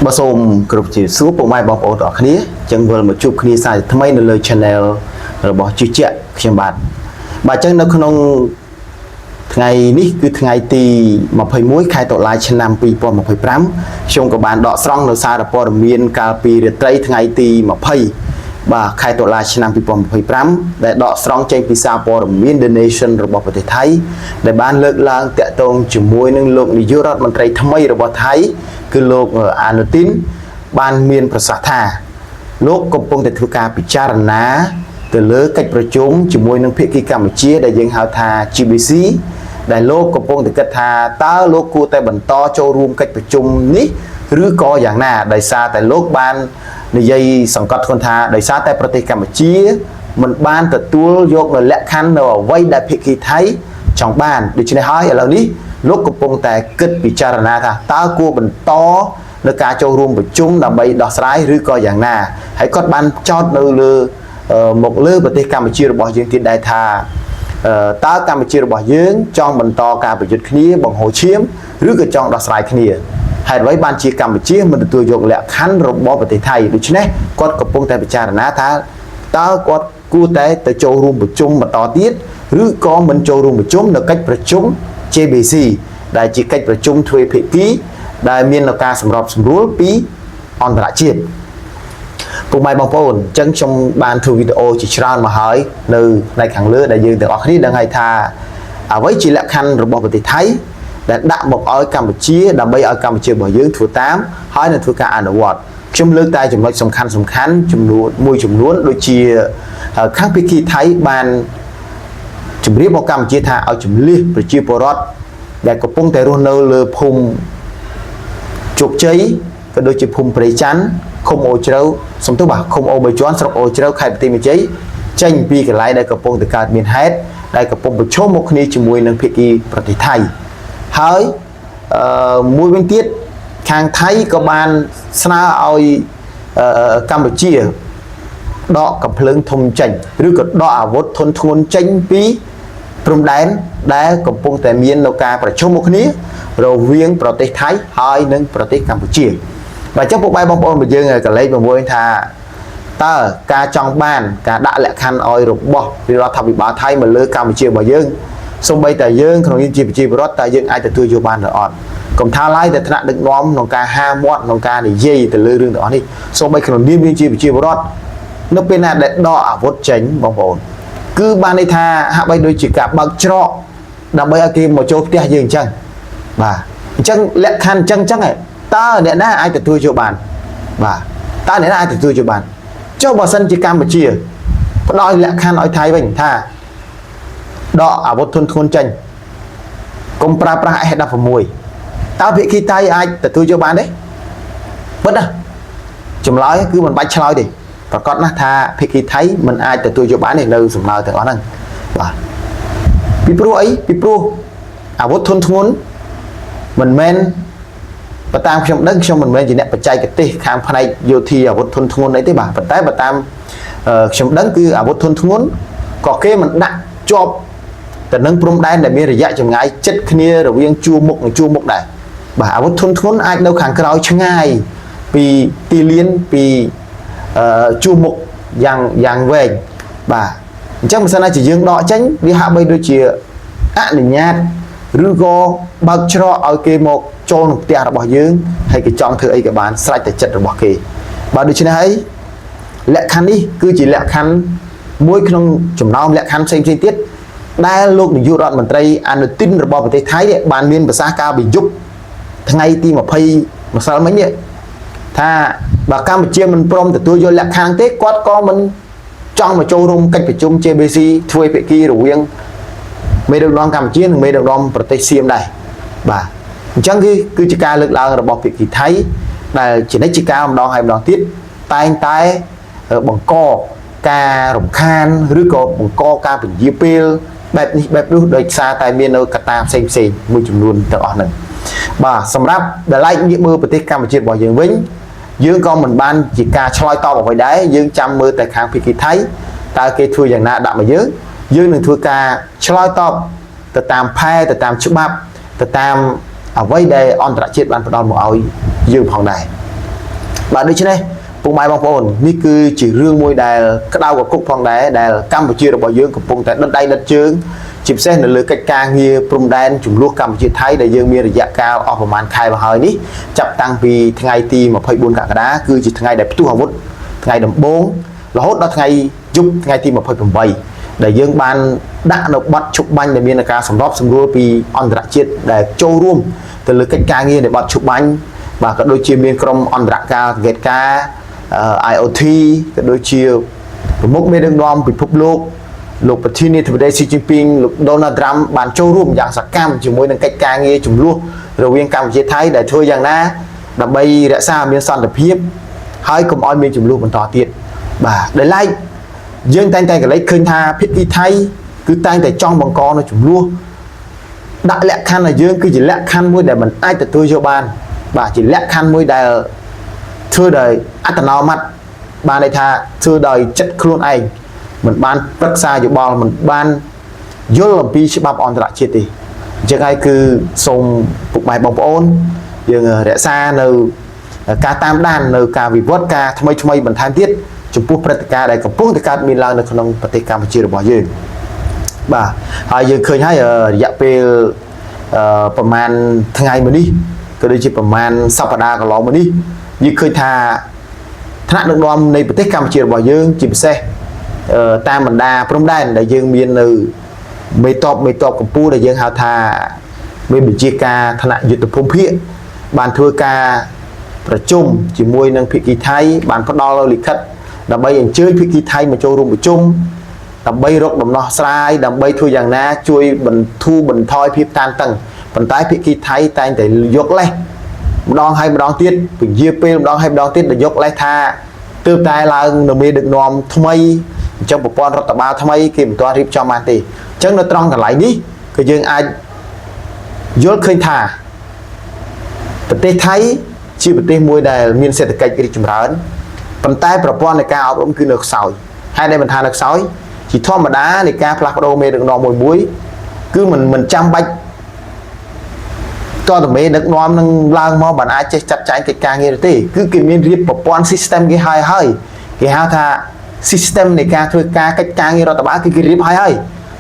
បាទសូមគ្រប់ជាសួរពុកម៉ែបងប្អូនទាំងអស់គ្នាចឹងវិលមកជួបគ្នាសាជាថ្មីនៅលើ Channel របស់ជឿជាក់ខ្ញុំបាទបាទចឹងនៅក្នុងថ្ងៃនេះគឺថ្ងៃទី21ខែតុលាឆ្នាំ2025ខ្ញុំក៏បានដកស្រង់នៅសារព័ត៌មានកាលពីរាត្រីថ្ងៃទី20បាទខែតុលាឆ្នាំ2025ដែលដកស្រង់ចេញពីសារព័ត៌មាន The Nation របស់ប្រទេសថៃដែលបានលើកឡើងតាក់ទងជាមួយនឹងលោកនាយករដ្ឋមន្ត្រីថ្មីរបស់ថៃគឺលោកអានុទីនបានមានប្រសាសន៍ថា លោកកំពុងតែធ្វើការពិចារណាទៅលើកិច្ចប្រជុំជាមួយនឹងភាគីកម្ពុជាដែលយើងហៅថា GBC ដែលលោកកំពុងតែគិតថាតើលោកគួរតែបន្តចូលរួមកិច្ចប្រជុំនេះឬក៏យ៉ាងណាដោយសារតែលោកបាននិយាយសង្កត់ធ្ងន់ថាដោយសារតែប្រទេសកម្ពុជាមិនបានទទួលយកនៅលក្ខខណ្ឌនៅអ្វីដែលភាគីថៃចង់បានដូច្នេះហើយឥឡូវនេះលោកកំពុងតែគិតពិចារណាថាតើគួរបន្ត នៅការចូលរួមប្រជុំដើម្បីដោះស្រាយឬក៏យ៉ាងណាហើយគាត់បានចោទនៅលើមកលើប្រទេសកម្ពុជារបស់យើងទៀតដែរថាតើកម្ពុជារបស់យើងចង់បន្តការប្រយុទ្ធគ្នាបង្ហូរឈាមឬក៏ចង់ដោះស្រាយគ្នាហេតុអ្វីបានជាកម្ពុជាមិនទទួលយកលក្ខខណ្ឌរបស់ប្រទេសថៃដូច្នេះគាត់កំពុងតែពិចារណាថាតើគាត់គួរតែទៅចូលរួមប្រជុំបន្តទៀតឬក៏មិនចូលរួមប្រជុំនៅកិច្ចប្រជុំ JBC ដែលជាកិច្ចប្រជុំទ្វេភាគី ដែលមាននៅការសម្របសម្រួលពីអន្តរជាតិពុកម៉ែបងប្អូនអញ្ចឹងខ្ញុំបានធ្វើវីដេអូជាច្រើនមកហើយនៅផ្នែកខាងលើដែលយើងទាំងអស់គ្នាដឹងហើយថាអ្វីជាលក្ខខណ្ឌរបស់ប្រទេសថៃដែលដាក់មកឲ្យកម្ពុជាដើម្បីឲ្យកម្ពុជារបស់យើងធ្វើតាមហើយនឹងធ្វើការអនុវត្តខ្ញុំលើកតែចំណុចសំខាន់សំខាន់ចំនួនមួយចំនួនដូចជាខាងភាគីថៃបាន ជម្រាបមកកម្ពុជាថាឲ្យជំលះប្រជាពលរដ្ឋដែលកំពុងតែរស់នៅលើភូមិជោគជ័យក៏ដូចជាភូមិព្រៃច័ន្ទឃុំអូជ្រៅសំទោសបាទឃុំអូបីជាន់ស្រុកអូជ្រៅខេត្តបន្ទាយមានជ័យចេញពីកន្លែងដែលកំពុងតែកើតមានហេតុដែលកំពុងប្រឈមមុខគ្នាជាមួយនឹងភាគីប្រទេសថៃហើយអឺមួយវិញទៀតខាងថៃក៏បានស្នើឲ្យអឺកម្ពុជា ដកកំភ្លើងធំចេញឬក៏ដកអាវុធធនធ្ងន់ចេញពីព្រំដែនដែលកំពុងតែមាននៅការប្រជុំមុខគ្នារវាងប្រទេសថៃហើយនិងប្រទេសកម្ពុជាបាទអញ្ចឹងពុកបែបងប្អូនបើយើងកលេចមកមួយថាតើការចង់បានការដាក់លក្ខខណ្ឌឲ្យរបស់រដ្ឋាភិបាលថៃមកលើកម្ពុជារបស់យើងសូម្បីតែយើងក្នុងនាមជាប្រជាពលរដ្ឋតើយើងអាចទទួលយកបានឬអត់កុំថាឡើយតែថ្នាក់ដឹកនាំក្នុងការហាមាត់ក្នុងការនិយាយទៅលើរឿងទាំងអស់នេះសូម្បីក្នុងនាមយើងជាប្រជាពលរដ្ឋ នៅពេលណាដែលដកអាវុធចេញបងប្អូនគឺបានន័យថាហាក់បីដូចជាការបើកច្រកដើម្បីឲ្យគេមកចូលផ្ទះយើងអញ្ចឹងបាទអញ្ចឹងលក្ខខណ្ឌអញ្ចឹងអញ្ចឹងឯងតើអ្នកណាអាចទទួលយកបានបាទតើអ្នកណាអាចទទួលយកបានចុះបើសិនជាកម្ពុជាផ្ដល់លក្ខខណ្ឌឲ្យថៃវិញថាដកអាវុធធនធ្ងន់ចេញកុំប្រើប្រាស់ S16 តើភាគីថៃអាចទទួលយកបានទេពិតណាចម្លើយគឺមិនបាច់ឆ្លើយទេប្រកាសណាស់ថាភាគីថៃមិនអាចទទួលយកបានទេនៅសំណើទាំងអស់ហ្នឹងបាទពីព្រោះអីពីព្រោះអាវុធធនធ្ងន់មិនមែនបើតាមខ្ញុំដឹងខ្ញុំមិនមែនជាអ្នកបច្ចេកទេសខាងផ្នែកយោធាអាវុធធនធ្ងន់អីទេបាទប៉ុន្តែបើតាមខ្ញុំដឹងគឺអាវុធធនធ្ងន់ក៏គេមិនដាក់ជាប់ទៅនឹងព្រំដែនដែលមានរយៈចម្ងាយជិតគ្នារវាងជួរមុខនិងជួរមុខដែរបាទអាវុធធនធ្ងន់អាចនៅខាងក្រោយឆ្ងាយពីទីលានពីជួរមុខយ៉ាងយ៉ាងវែងបាទអញ្ចឹងបើសិនណាជាយើងដកចេញវាហាក់បីដូចជាអនុញ្ញាតឬក៏បើកច្រកឲ្យគេមកចូលក្នុងផ្ទះរបស់យើងហើយគេចង់ធ្វើអីក៏បានស្រេចតែចិត្តរបស់គេបាទដូច្នេះហើយលក្ខខណ្ឌនេះគឺជាលក្ខខណ្ឌមួយក្នុងចំណោមលក្ខខណ្ឌផ្សេងៗទៀតដែលលោកនាយករដ្ឋមន្ត្រីអនុទិនរបស់ប្រទេសថៃនេះបានមានប្រសាសន៍កាលពីយប់ថ្ងៃទី20ម្សិលមិញនេះថាបើកម្ពុជាមិនព្រមទទួលយកលក្ខខណ្ឌទេគាត់ក៏មិនចង់មកចូលរួមកិច្ចប្រជុំ JBC ទ្វេភាគីរវាងមេដឹកនាំកម្ពុជានិងមេដឹកនាំប្រទេសសៀមដែរបាទអញ្ចឹងគឺគឺជាការលើកឡើងរបស់ភាគីថៃដែលជានិច្ចជាការម្ដងហើយម្ដងទៀតតែងតែបង្កការរំខានឬក៏បង្កការពន្យាពេលបែបនេះបែបនោះដោយសារតែមាននៅកត្តាផ្សេងផ្សេងមួយចំនួនទាំងអស់ហ្នឹងបាទសម្រាប់ដែលឡែកងាកមើលប្រទេសកម្ពុជារបស់យើងវិញយើងក៏មិនបានជាការឆ្លើយតបអ្វីដែរយើងចាំមើលតែខាងភាគីថៃតើគេធ្វើយ៉ាងណាដាក់មកយើងយើងនឹងធ្វើការឆ្លើយតបទៅតាមផែទៅតាមច្បាប់ទៅតាមអ្វីដែលអន្តរជាតិបានផ្ដល់មកឲ្យយើងផងដែរ។ បាទដូច្នេះពុកម៉ែបងប្អូននេះគឺជារឿងមួយដែលក្តៅកគុកផងដែរដែលកម្ពុជារបស់យើងកំពុងតែដិតដៃដិតជើងជាពិសេសនៅលើកិច្ចការងារព្រំដែនចំនួនកម្ពុជាថៃដែលយើងមានរយៈកាលអស់ប្រហែលខែមកហើយនេះចាប់តាំងពីថ្ងៃទី24កក្កដាគឺជាថ្ងៃដែលផ្ទុះអាវុធថ្ងៃដំបូងរហូតដល់ថ្ងៃយប់ថ្ងៃទី28ដែលយើងបានដាក់នៅប័ណ្ណឈប់បាញ់ដែលមានការសម្របសម្រួលពីអន្តរជាតិដែលចូលរួមទៅលើកិច្ចការងារនៃប័ណ្ណឈប់បាញ់បាទក៏ដូចជាមានក្រុមអន្តរការសង្កេតការ IOT ក៏ដូចជាប្រមុខមេដឹកនាំពិភពលោកលោកប្រធានាធិបតីស៊ីជីនពីងលោកដូណាល់ត្រាំបានចូលរួមយ៉ាងសកម្មជាមួយនឹងកិច្ចការងារចំនួនរវាងកម្ពុជាថៃដែលធ្វើយ៉ាងណាដើម្បីរក្សាឲ្យមានសន្តិភាពហើយកុំឲ្យមានចំនួនបន្តទៀតបាទដោយឡែកយើងតែងតែកលេចឃើញថាភាគីថៃគឺតែងតែចង់បង្កនៅចំនួនដាក់លក្ខខណ្ឌឲ្យយើងគឺជាលក្ខខណ្ឌមួយដែលមិនអាចទទួលយកបានបាទជាលក្ខខណ្ឌមួយដែលធ្វើដោយអត្តនោម័តបានន័យថាធ្វើដោយចិត្តខ្លួនឯងមិនបានប្រឹក្សាយោបល់មិនបានយល់អំពីច្បាប់អន្តរជាតិទេអញ្ចឹងហើយគឺសូមពុកម៉ែបងប្អូនយើងរក្សានៅការតាមដាននៅការវិវត្តការថ្មីថ្មីបន្ថែមទៀតចំពោះព្រឹត្តិការណ៍ដែលកំពុងតែកើតមានឡើងនៅក្នុងប្រទេសកម្ពុជារបស់យើងបាទហើយយើងឃើញហើយរយៈពេលប្រហែលថ្ងៃមួយនេះក៏ដូចជាប្រហែលសប្តាហ៍កន្លងមកនេះយើងឃើញថាថ្នាក់ដឹកនាំនៃប្រទេសកម្ពុជារបស់យើងជាពិសេសតាមបណ្ដាព្រំដែនដែលយើងមាននៅមេតបមេតបកម្ពុជាដែលយើងហៅថាមេបញ្ជាការថ្នាក់យុទ្ធភូមិភាគបានធ្វើការប្រជុំជាមួយនឹងភាគីថៃបានផ្ដល់លិខិតដើម្បីអញ្ជើញភាគីថៃមកចូលរួមប្រជុំដើម្បីរកដំណោះស្រាយដើម្បីធ្វើយ៉ាងណាជួយបន្ធូរបន្ថយភាពតានតឹងប៉ុន្តែភាគីថៃតែងតែយកលេសម្ដងហើយម្ដងទៀតពជាពេលម្ដងហើយម្ដងទៀតដែលយកលេសថាទើបតែឡើងនៅមេដឹកនាំថ្មីអញ្ចឹងប្រព័ន្ធរដ្ឋបាលថ្មីគេមិនទាន់រៀបចំបានទេអញ្ចឹងនៅត្រង់កន្លែងនេះគឺយើងអាចយល់ឃើញថាប្រទេសថៃជាប្រទេសមួយដែលមានសេដ្ឋកិច្ចរីកចម្រើនប៉ុន្តែប្រព័ន្ធនៃការអប់រំគឺនៅខ្សោយហើយដែលមិនថានៅខ្សោយជាធម្មតានៃការផ្លាស់ប្ដូរមេដឹកនាំមួយមួយគឺមិនចាំបាច់តើតមេដឹកនាំនឹងឡើងមកបានអាចចេះចាត់ចែងកិច្ចការងារទេគឺគេមានរៀបប្រព័ន្ធ system គេហើយហើយគេហៅថា system នៃការធ្វើការកិច្ចការងាររដ្ឋបាលគឺគេរៀបហើយហើយ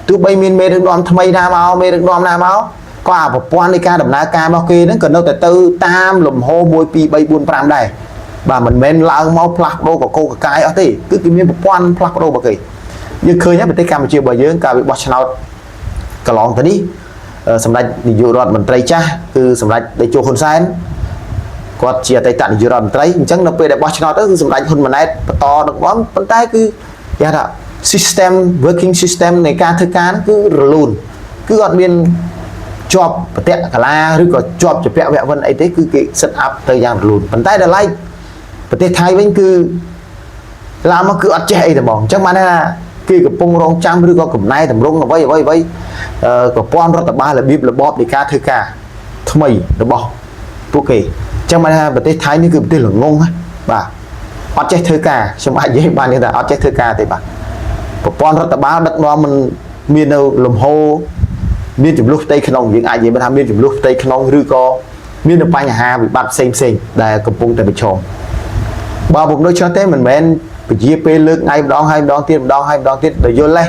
ទោះបីមានមេដឹកនាំថ្មីណាមកមេដឹកនាំណាមកក៏អាប្រព័ន្ធនៃការដំណើរការរបស់គេហ្នឹងក៏នៅតែទៅតាមលំហ1 2 3 4 5ដែរបាទមិនមែនឡើងមកផ្លាស់ប្ដូរកកកកាយអស់ទេគឺគេមានប្រព័ន្ធផ្លាស់ប្ដូររបស់គេយើងឃើញហើយប្រទេសកម្ពុជារបស់យើងកាលពីបោះឆ្នោតកន្លងទៅនេះសម្ដេចនាយករដ្ឋមន្ត្រីចាស់គឺសម្ដេចតេជោហ៊ុនសែនគាត់ជាអតីតនាយករដ្ឋមន្ត្រីអញ្ចឹងនៅពេលដែលបោះឆ្នោតទៅគឺសម្ដេចហ៊ុនម៉ាណែតបន្តដឹកនាំប៉ុន្តែគឺគេហៅថា system working system នៃការធ្វើការគឺរលូនគឺអត់មានជាប់ប្រតិកលាឬក៏ជាប់ជាពាក់វៈវិនអីទេគឺគេ set up ទៅយ៉ាងរលូនប៉ុន្តែដល់ឡែកប្រទេសថៃវិញគឺឡើងមកគឺអត់ចេះអីតែហ្មងអញ្ចឹងបានថាគេកំពុងរងចាំឬក៏កំណែតម្រង់អ្វីអ្វីអ្វីប្រព័ន្ធរដ្ឋបាលរបៀបរបបនៃការធ្វើការថ្មីរបស់ពួកគេអញ្ចឹងបានថាប្រទេសថៃនេះគឺប្រទេសល្ងងបាទអត់ចេះធ្វើការខ្ញុំអាចនិយាយបានថាអត់ចេះធ្វើការទេបាទប្រព័ន្ធរដ្ឋបាលដឹកនាំមិនមាននៅលំហមានចំនួនផ្ទៃក្នុងយើងអាចនិយាយថាមានចំនួនផ្ទៃក្នុងឬក៏មាននៅបញ្ហាវិបត្តិផ្សេងផ្សេងដែលកំពុងតែប្រឈមបើពុំដូច្នោះទេមិនមែនពជាពេលលើកថ្ងៃម្ដងហើយម្ដងទៀតម្ដងហើយម្ដងទៀតដោយយល់លេស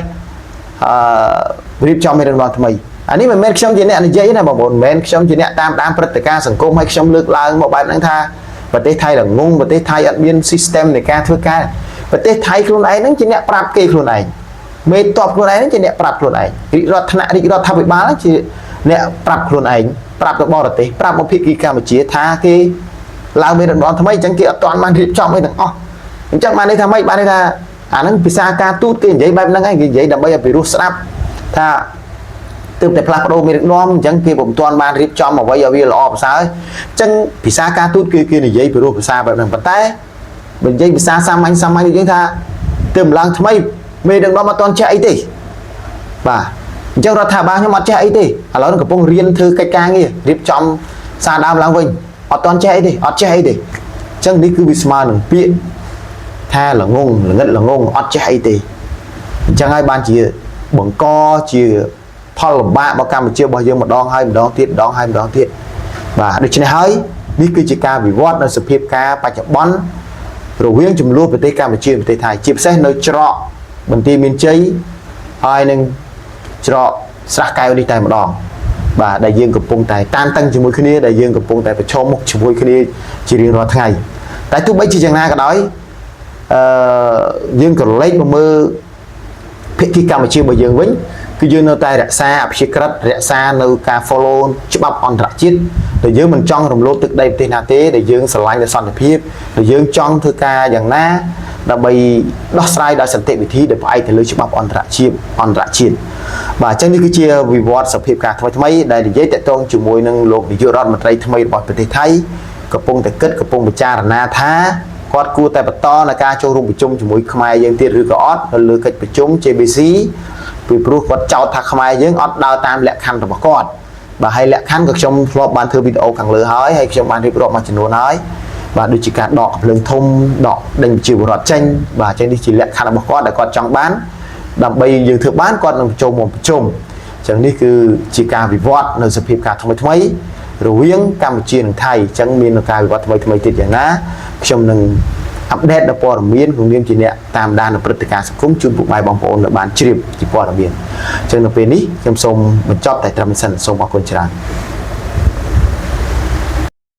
អឺរៀបចំមេដឹកនាំថ្មីអានេះមិនមែនខ្ញុំជាអ្នកនិយាយណាបងប្អូនមិនមែនខ្ញុំជាអ្នកតាមដានព្រឹត្តិការណ៍សង្គមហើយខ្ញុំលើកឡើងមកបែបហ្នឹងថាប្រទេសថៃល្ងងប្រទេសថៃអត់មាន system នៃការធ្វើការប្រទេសថៃខ្លួនឯងហ្នឹងជាអ្នកប្រាប់គេខ្លួនឯងមេតបខ្លួនឯងហ្នឹងជាអ្នកប្រាប់ខ្លួនឯងរាជរដ្ឋថ្នាក់រាជរដ្ឋាភិបាលហ្នឹងជាអ្នកប្រាប់ខ្លួនឯងប្រាប់ទៅបរទេសប្រាប់មកភាគីកម្ពុជាថាគេឡើងមេដឹកនាំថ្មីអញ្ចឹងគេអត់ទាន់បានរៀបចំអីទាំងអស់អញ្ចឹងបានន័យថាម៉េចបានន័យថាអាហ្នឹងភាសាការទូតគេនិយាយបែបហ្នឹងឯងគេនិយាយដើម្បីឲ្យពិរោះស្ដាប់ថាទើបតែផ្លាស់ប្ដូរមេដឹកនាំអញ្ចឹងគេពុំទាន់បានរៀបចំអ្វីឲ្យវាល្អប្រសើរអញ្ចឹងភាសាការទូតគឺគេនិយាយពិរោះភាសាបែបហ្នឹងប៉ុន្តែបើនិយាយភាសាសាមញ្ញសាមញ្ញដូចយើងថាទើបឡើងថ្មីមេដឹកនាំអត់ទាន់ចេះអីទេបាទអញ្ចឹងរដ្ឋាភិបាលខ្ញុំអត់ចេះអីទេឥឡូវនឹងកំពុងរៀនធ្វើកិច្ចការងាររៀបចំសារដើមឡើងវិញអត់ទាន់ចេះអីទេអត់ចេះអីទេអញ្ចឹងនេះគឺវាស្មើនឹងពាក្យថាល្ងងល្ងិតល្ងងអត់ចេះអីទេអញ្ចឹងហើយបានជាបង្កជាផលលំបាករបស់កម្ពុជារបស់យើងម្ដងហើយម្ដងទៀតម្ដងហើយម្ដងទៀតបាទដូច្នេះហើយ នេះគឺជាការវិវត្តនៅសភាពការបច្ចុប្បន្នរវាងចំនួនប្រទេសកម្ពុជានិងប្រទេសថៃជាពិសេសនៅច្រកបន្ទាយមានជ័យហើយនឹងច្រកស្រះកែវនេះតែម្ដងបាទដែលយើងកំពុងតែតានតឹងជាមួយគ្នាដែលយើងកំពុងតែប្រឈមមុខជាមួយគ្នាជារៀងរាល់ថ្ងៃតែទោះបីជាយ៉ាងណាក៏ដោយអឺយើងក៏លេចមកមើល ភាគីកម្ពុជារបស់យើងវិញគឺយើងនៅតែរក្សាអព្យាក្រឹតរក្សានៅការ follow ច្បាប់អន្តរជាតិដែលយើងមិនចង់រំលោភទឹកដីប្រទេសណាទេដែលយើងស្រឡាញ់នូវសន្តិភាពដែលយើងចង់ធ្វើការយ៉ាងណាដើម្បីដោះស្រាយដោយសន្តិវិធីដែលផ្អែកទៅលើច្បាប់អន្តរជាតិអន្តរជាតិបាទអញ្ចឹងនេះគឺជាវិវត្តសភាពការថ្មីថ្មីដែលនិយាយតាក់ទងជាមួយនឹងលោកនាយករដ្ឋមន្ត្រីថ្មីរបស់ប្រទេសថៃកំពុងតែគិតកំពុងពិចារណាថាគាត់គួរតែបន្តในការចូលរួមប្រជុំជាមួយខ្មែរយើងទៀតឬក៏អត់នៅលើកិច្ចប្រជុំ JBC ពីព្រោះគាត់ចោទថាខ្មែរយើងអត់ដើរតាមលក្ខខណ្ឌរបស់គាត់បាទហើយលក្ខខណ្ឌក៏ខ្ញុំធ្លាប់បានធ្វើវីដេអូខាងលើហើយហើយខ្ញុំបានរៀបរាប់មួយចំនួនហើយបាទដូចជាការដកកំភ្លើងធំដកដេញប្រជាពលរដ្ឋចេញបាទអញ្ចឹងនេះជាលក្ខខណ្ឌរបស់គាត់ដែលគាត់ចង់បានដើម្បីយើងធ្វើបានគាត់នឹងចូលមកប្រជុំអញ្ចឹងនេះគឺជាការវិវត្តនៅសភាពការថ្មីថ្មីរវាងកម្ពុជានិងថៃអញ្ចឹងមានការវិវត្តថ្មីថ្មីទៀតយ៉ាងណាខ្ញុំនឹង update ដល់ព័ត៌មានក្នុងនាមជាអ្នកតាមដាននៅព្រឹត្តិការណ៍សង្គមជូនពុកម៉ែបងប្អូនដែលបានជ្រាបជាព័ត៌មានអញ្ចឹងនៅពេលនេះខ្ញុំសូមបញ្ចប់តែត្រឹមនេះសិនសូមអរគុណច្រើន។